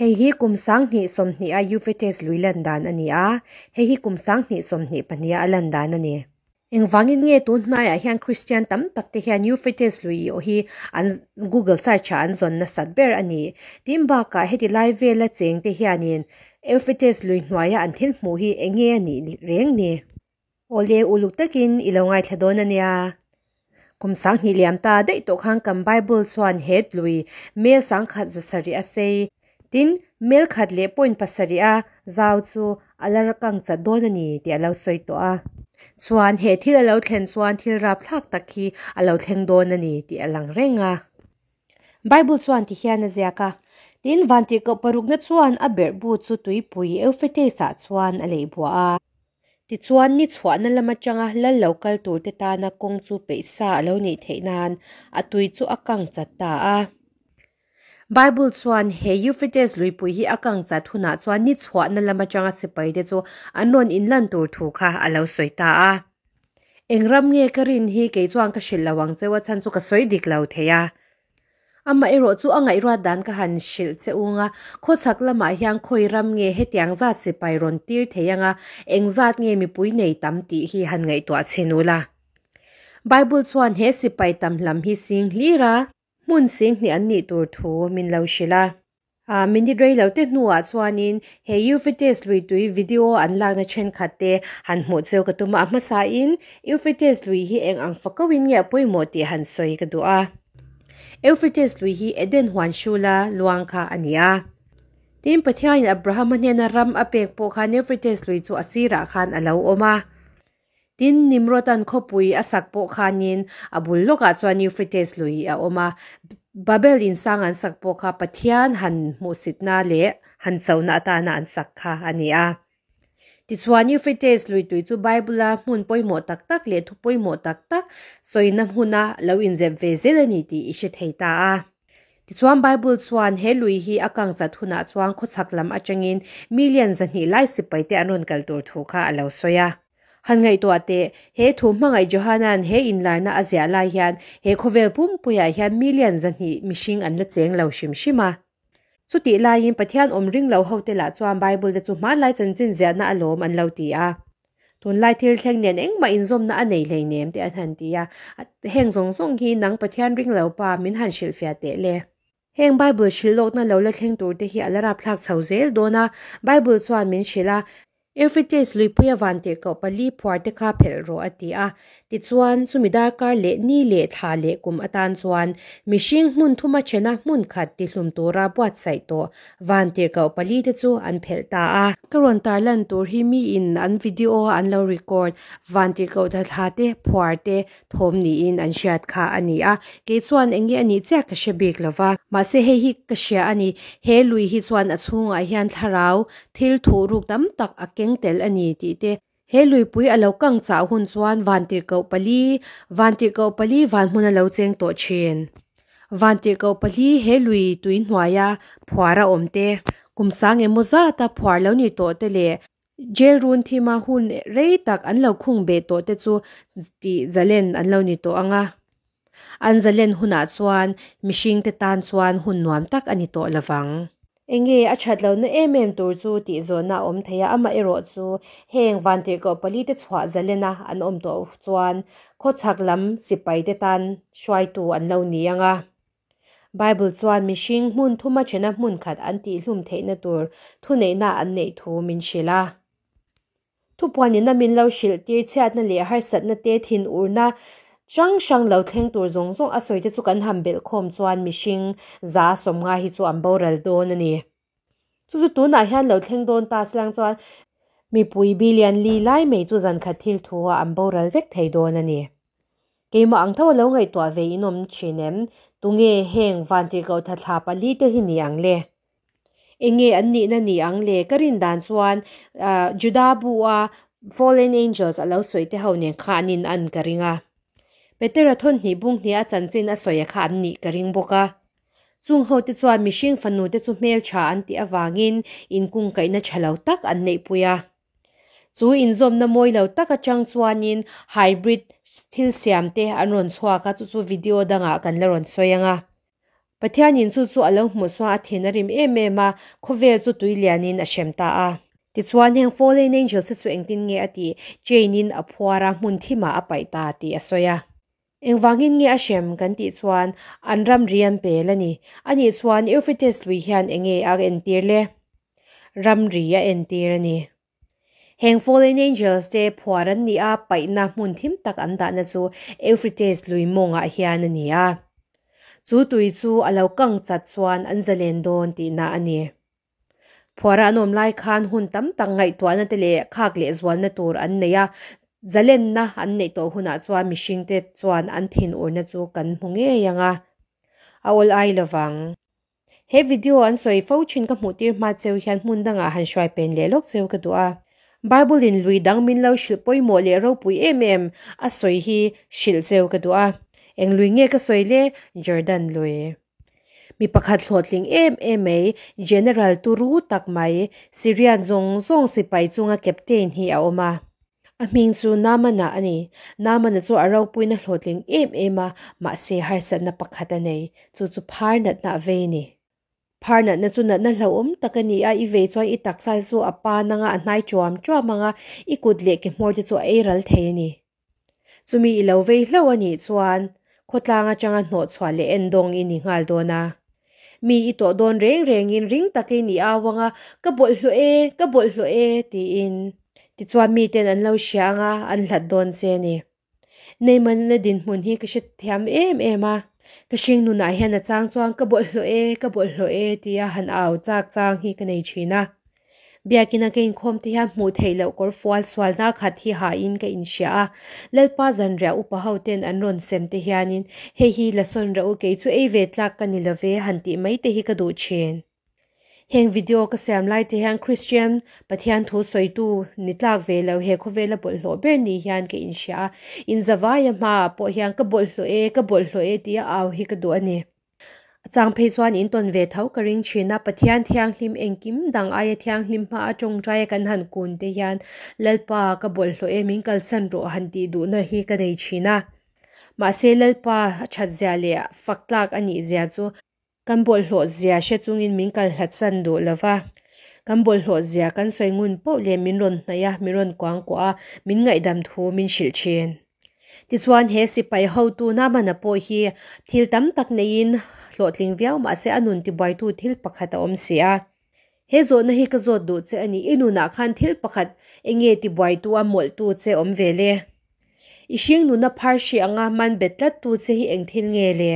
Hei hi kum 2020 a Euphrates lui lan dan a ni a, hei hi kum 2022 a a lan dan a ni. Engvangin nge tun hnaiah hian Kristian tam tak te hian Euphrates lui aw hi an Google search ah an zawn nasat ber a ni. Tin bakah heti lai vela cheng te hianin Euphrates lui hnuaia an thil hmuh hi enge a nih reng ni? Awle uluk takin i lo ngaithla dawn a nia. Kum 2000 liam ta daih tawh khan kan Bible chuan he lui mel 1700 a sei. Tin, mel khat leh point pasarih a zau chu a la kang chat dawn a ni tih a lo sawi tawh a. Chuan he thil a lo thlen chuan thil rapthlak tak hi a lo thleng dawn a ni tih a lang reng a. Bible chuan ti hian a ziak a, Tin, vantirhkoh parukna chuan a berhbu chu tuipui Euphrates-ah chuan a leih buah a. Tichuan, ni chhuahna lam atanga lal lo kal turte tana kawng chu peih sa a lo nih theih nan a tui chu a kang chat ta a. Bible chuan he Euphrates luipui hi a kang chat hunah chuan ni chhuahna lam atanga sipaite chu an rawn inlan tur thu kha a lo sawi ta a. Eng ram nge ka rin hi kei chuan ka hrilh lo ang cheu a chhan chu ka sawi dik lo thei a. Amaherawh chu a ngaihruat dan ka han hrilh che ung a, khawchhak lamah hian khawi ram nge hetiang zat sipai rawn tir thei anga eng zat nge mipui nei tam tih hi han ngaihtuah chhin ula. Bible chuan he sipai tam hlam hi sing hlir a. Hmun 2000 an nih tur thu min lo hrilh a. A minute rei lo te hnuah chuanin he Euphrates lui tui video an lakna thenkhat te han hmuh cheu ka tum a, a hmasain Euphrates lui hi eng ang fakauhin nge a pawimawh tih han sawi ka duh a. Euphrates lui hi Eden huan hrula luang kha a ni a. Tin, Pathianin Abrahama hnena ram a pek pawh khan Euphrates lui chu a sirah khan a lo awm a. Tin, Nimrodan khawpui a sak pawh khanin a bul lawkah chuan Euphrates lui a awm a. Babel insang an sak pawh kha Pathian han hmuhsitna leh han chona atana an sak kha a ni a. Tichuan, Euphrates lui tui chu Bible-a hmun pawimawh tak tak leh thu pawimawh tak tak sawina hmuna lo inzep ve zel a ni tih i hre thei ta a. Tichuan, Bible chuan he lui hi a kang chat hunah chuan khawchhak lam atangin million 200 lai sipaite an rawn kal tur thu kha a lo sawi a. Han ngaihtuah teh, he thu hmangaih Johana'n he inlarna a ziah lai hian he khawvel pumpuiah hian million 200 mihring an la cheng lo hrim hrim a. Chutih laiin Pathian awm ring lo hote lah chuan Bible te chu hmanlai chanchin ziahna alawm an lo ti a. Tunlai thil thleng nen engmah inzawmna a nei hleinem te an han ti a. Heng zawng zawng hi nang Pathian ring lo pa min han hrilhfiah teh le. Heng Bible hrilh lawkna lo la thleng tur te hi a la rapthlak chho zel dawn a, Bible chuan min hrilh a, Euphrates luipuia vantirhkoh pali phuar te kha phelh rawh a ti a. Tichuan, chumi darkar leh ni leh thla leh kum atan chuan mihring hmun thuma thena hmun khat tihlum tura buatsaih tawh vantirhkoh pali te chu an phelh ta a. Ka rawn tarlan tur hi miin an video a an lo record vantirhkoh thla te phuar te thawm niin an hriat kha a ni a, kei chuan eng nge a nih chiah ka hre bik lo va. Mahse hei hi ka hria a ni, he lui hi chuan a chhungah hian thlarau thil thuh ruk tam tak a keng tel a ni tih te. He luipui a lo kang chah hun chuan vantirhkoh pali, vantirhkoh pali van hmun a lo cheng tawh thin. Vantirhkoh pali he lui tui hnuaia phuar a awm te, kum sang emaw zata phuar lo ni tawh te leh Jail run thima hun rei tak an lo khung beh tawh te chu tih zalen an lo ni tawh ang a. An zalen hunah chuan mihring te tan chuan hun nuam tak a ni tawh lovang. Enge a that lohna em em tur chu tih zawhna a awm thei a, amaherawh chu heng vantirhkoh pali te chhuah zalena an awm tawh chuan khawchhak lam sipai te tan hruaitu an lo ni ang a. Bible chuan mihring hmun thuma thena hmun khat an tihhlum theihna tur thuneihna an neih thu min hrilh a. Thupuanina min lo hrilh tir chhiatna leh harsatna te thinurna hrang hrang lo thleng tur zawng zawng a sawi te chu kan han belh khawm chuan mihring 150 hi chu an boral dawn a ni. Chu chu tunah hian lo thleng dawn ta silang chuan mipui billion li lai mai chu zan khat thil thu ah an boral vek thei dawn a ni. Keimah ang tho a lo ngaihtuah ve in awm thin em? Tunge heng vantirhkoh tha thla pali te hi ni ang le? Enge an nihna ni ang le? Ka rin dan chuan Juda bu a fallen angels a lo sawi te ho nen kha an in an ka ring a. Petera thawnhnih bung hnih a chanchin a sawi a kha an nih ka ring bawk a. Chung ho te chuan mihring fanu te chu hmeltha an tih avangin inkungkaihna tha lo tak an neihpui a. Chu inzawmna mawi lo tak atang chuanin hybrid thil siam te an rawn chhuak a, chu chu video dangah kan la rawn sawi ang a. Pathianin chu chu a lo hmuh chuan a thin a rim em em a, khawvel chu tui lianin a hrem ta a. Tichuan heng fallen angels te chu engtin nge a tih? Chain in a phuar a, hmun thimah a paih ta tih a sawi a. Engvangin nge a hrem kan tih chuan an ramri an pel a ni. Anih chuan Euphrates lui hian enge a entir le? Ramri a entir a ni. Heng fallen angels te phuar an nih a, paihna hmun thim tak an dahna chu Euphrates lui mawngah hian a ni a. Chu tui chu a lo kang chat chuan an zalen dawn tihna a ni. Phuara an awm lai khan hun tam tak ngaihtuahna te leh khak leh zualna tur an nei a, zalenna an neih tawh hunah chuan mihringte chuan an thinurna chu kan hmu ngei ang a, a awl ai lovang. He video an sawi fo thin ka hmuh tir hma cheu hian hmun dangah han hruai pen leh lawk cheu ka duh a. Bible in lui dang min lo hrilh pawimawh leh ropui em em a sawi hi hrilh cheu ka duh a. Eng lui nge ka sawi le? Jordan lui. Mi pakhat hlawhtling em em mai, General turu tak mai, Syrian zawng zawng sipai chunga captain hi a awm a. A hming chu Naamana a ni. Naamana chu a ropuina hlawhtling em em a, mahse harsatna pakhat a nei. Chu chu phar natna a vei a ni. Phar natna chu natna hlauhawm tak a ni a, i vei chuan i taksa chu a pan anga, a hnai chuam chuam anga, i kut leh ke hmawr te chu a ei ral thei a ni. Chumi i lo vei hlauh a nih chuan khawtlang atanga hnawhchhuah leh endawng i ni nghal dawn a. Mi i tawh dawn reng rengin ring takin i au ang a, Ka bawlhhlawh e, ka bawlhhlawh e, tiin. Tichuan miten an lo hria ang a, an hlat dawn che a ni. Neimanna dinhmun hi ka hrethiam em em a, ka hringnunah hian a chang chuan ka bawlhhlawh e, ka bawlhhlawh e tia han au chak chang hi ka nei thin a. Biakina ka inkhawm te hian hmuh theih loh kawr fual sualna khat hi hain ka inhria a, Lalpa zanriah upa ho ten an rawn sem te hianin hei hi la sawn rah u kei chu ei ve tlak ka ni love han tih mai te hi ka duh thin. Heng video ka siam lai te hian Christian Pathian thu sawitu ni tlak ve lo he khawvela bawlhhlawh ber ni hian ka inhria a, inzavaia hmaah pawh hian ka bawlhhlawh e, ka bawlhhlawh e tia au hi ka duh a ni. A chang phei chuan in tawn ve tho ka ring thin a, Pathian thianghlim engkim dang aia thianghlim hma a tawngtai a kan han kun te hian Lalpa ka bawlhhlawh e min kalsan rawh han tih duhna hi ka nei thin a. Mahse Lalpa a that zia leh fak tlak a nih zia chu kan bawlhhlawh zia hre chungin min kal hlatsan duh lo va. Kan bawlhhlawh zia kan sawi ngun poh leh min rawn hnaih a, min rawn kuangkuah a, min ngaihdam thu min hrilh thin. Tichuan he sipai hotu Naamana pawh hi thil tam tak neiin hlawhtling viau mahse a nun tibuaitu thil pakhat a awm si a. He zawhna hi ka zawt duh che a ni, i nunah khan thil pakhat enge tibuaitu a mawlhtu che awm ve le? I hring nuna phar hrih anga man bet tlattu che hi eng thil nge le?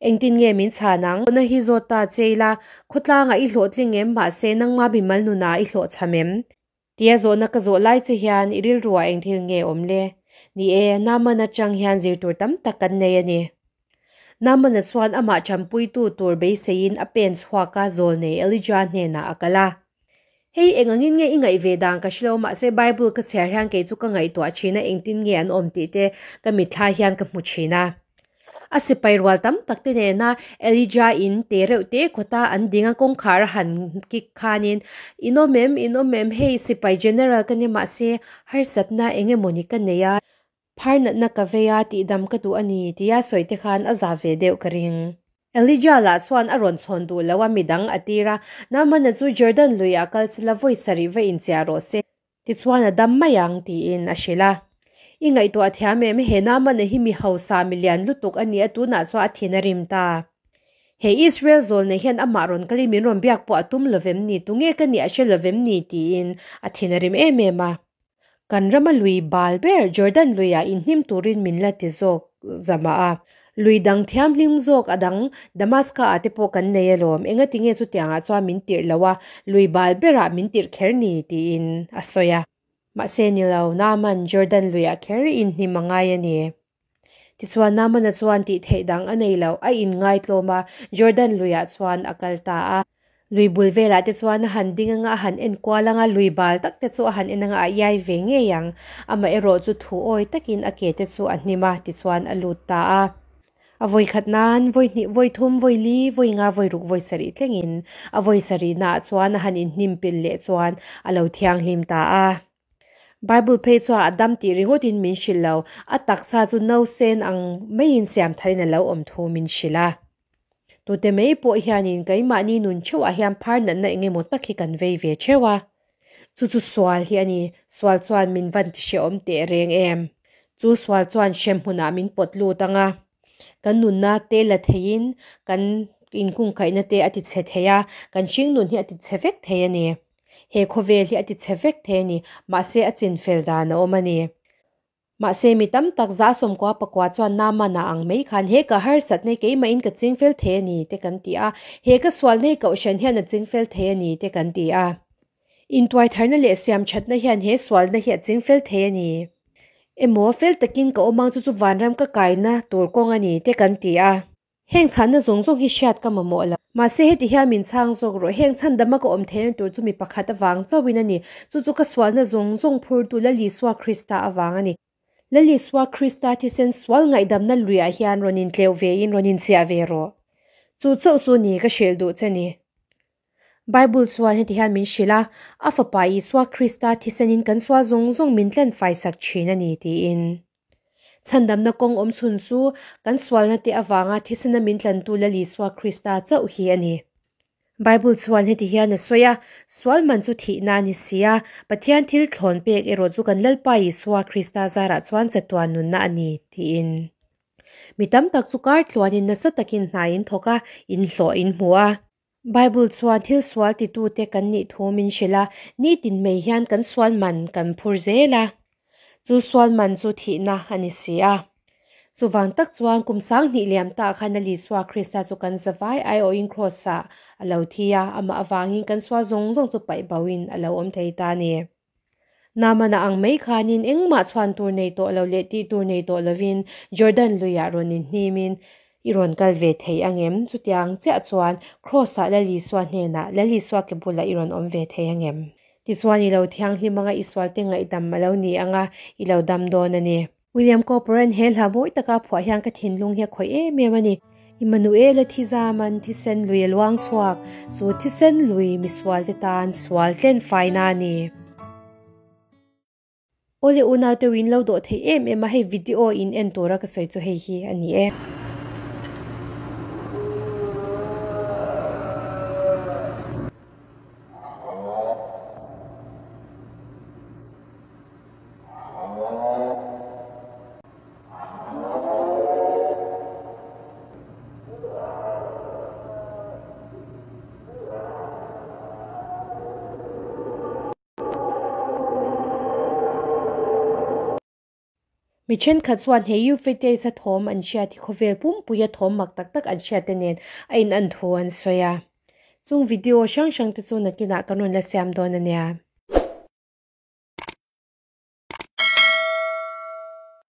Engtin nge min chhan ang? Zawhna hi zawt ta che ila, khawtlangah i hlawhtling em mahse nangma mimal nunah i hlawhchham em? Tia zawhna ka zawh lai che hian i rilruah eng thil nge awm le? Ni e, Naamana chang hian zir tur tam tak kan nei a ni. Naamana chuan amah champuitu tur beiseiin a pen chhuak a, zawlnei Elijah hnenah a kal a. Hei eng angin nge i ngaih ve dan ka hrelo mahse Bible ka chhiar hian kei chu ka ngaihtuah thin a engtin nge an awm tih te ka mitthla hian ka hmu thin a. A sipai rual tam tak te nena Elijah in te reuh te khawta an ding a kawngkhar a han kik khanin In awm em, in awm em, hei sipai general ka ni mahse harsatna eng emawni ka nei a, phar natna ka vei a tihdam ka duh a ni tia sawi te khan a za ve deuh ka ring. Elijah lah chuan a rawn chhawn duh lo a midang a tir a, Naamana chu Jordan luiah kal sela vawi sarih va inchiah rawh se. Tichuan a dam mai ang, tiin a hrilh a. I ngaihtuah thiam em, he Naamana hi mi hausa mi lian lutuk a ni a, tunah chuan a thin a rim ta. He Israel zawlnei hian amah rawn kalin min rawn biak pawh a tum lovem ni, tunge ka nih a hre lovem ni, tiin a thin a rim em em a. Kan rama lui bal ber Jordan luiah inhnim turin min la ti zawk zamah a. Lui dang thiamhlim zawk a dang Damaska ah te pawh kan nei alawm, engati nge chutiangah chuan min tirh lo a, lui bal berah min tirh kher ni tiin a sawi a. Mahse ni lo, Naaman Jordan luiah kher inhnim a ngai a ni. Tichuan Naamana chuan tih theih dang a nei lo, a inngaitlawm a, Jordan luiah chuan a kal ta a. Lui bul velah te chuan a han ding anga a han en kual anga lui bal tak te chu a han en anga a iai ve ngei ang. Amaherawh chu thu awi takin a ke te chu a hnim a, tichuan a lut ta a. A vawi khat nan, vawi hnih, vawi thum, vawi li, vawi nga, vawi ruk, vawi sarih thlengin a vawi sarihnaah chuan a han inhnim pil leh chuan a lo thianghlim ta a. Bible phei chuan a dam tih ringawtin min hrilh lo, a taksa chu no sen ang maiin siam tharin a lo awm thu min hrilh a. Tute mai pawh hianin keimahni nun theuhah hian phar natna eng emaw tak hi kan vei ve theuh a. Chu chu sual hi a ni. Sual chuan min van ti hrehawm teh reng em? Chu sual chuan hremhmunah min pawt lut ang a. Kan nunna te la theiin kan inkungkaihna te a ti chhe thei a, kan hringnun hi a ti chhe vek thei a ni. He khawvel hi a ti chhe vek thei a ni. Mahse a chinfel dan a awm a ni. Mahse mi tam tak 194 chuan Naamana ang mai khan he ka harsatna hi keimahin ka chingfel thei a ni te kan ti a, he ka sualna hi kohhran hian a chingfel thei a ni te kan ti a. Intuaitharna leh siamthatna hian he sualna hi a chingfel thei a ni. Emaw fel takin ka awm ang chu chu vanram ka kaina tur kawng a ni te kan ti a. Heng chhanna zawng zawng hi hriat ka mamawh lo. Mahse heti hian min chhang zawk rawh. Heng chhandama ka awm theihna tur chu mi pakhat avang chauhin a ni. Chu chu ka sualna zawng zawng phurtu Lal Isua Krista avang a ni. Lal Isua Krista thisen sual ngaihdamna luiah hian rawn intleuh vein rawn inchiah ve rawh. Chu chauh chu ni ka hrilh duh che ni. Bible chuan heti hian min hrilh a, A Fapa Isua Krista thisenin kan sual zawng zawng min tlen faisak thin a ni, tiin. Chhandamna kawng awm chhun chu kan sualna te avanga thisena min tlantu Lal Isua Krista chauh hi a ni. Bible chuan heti hian a sawi a, Sual man chu thihna a ni si a, Pathian thil thlawn pek erawh chu kan Lalpa Isua Krista zarah chuan chatuan nunna a ni, tiin. Mi tam tak chu kar tluanin nasa takin hna in thawk a, in hlawh in hmu a. Bible chuan thil sual titute kan nih thu min hrilh a, nitin mai hian kan sual man kan phur zel a. Chu sual man chu thihna a ni si a. Chuvang tak chuan kum 2000 liam tah khan Lal Isua Krista chu kan zavai aiawhin Kraws-ah a lo thi a, amah avangin kan sual zawng zawng chu paih boin a lo awm thei ta a ni. Naamana ang mai khanin engmah chhuan tur nei tawh lo leh tih tur nei tawh lovin Jordan luiah rawn inhnimin i rawn kal ve thei ang em? Chutiang chiah chuan Kraws-ah Lal Isua hnenah Lal Isua ke bulah i rawn awm ve thei ang em? Tichuan i lo thianghlim anga i sualte ngaihdam a lo ni anga i lo dam dawn a ni. William Cowper-a'n he hla mawi taka phuah hian ka thinlung hi a khawih em em a ni. Immanuel-a thi zaman thisen lui a luang chhuak, chu thisen lui misualte tan sual tlen faina a ni. Awle unau te in lo dawh thei em em a, hei video in en tura ka sawi chu hei hi a ni e. Mi thenkhat chuan he Euphrates a thawm an hriat hi khawvel pumpuia thawm mak tak tak an hriat te nen a in an thu an sawi a. Chung video hrang hrang te chu nakinah kan rawn la siam dawn a nia.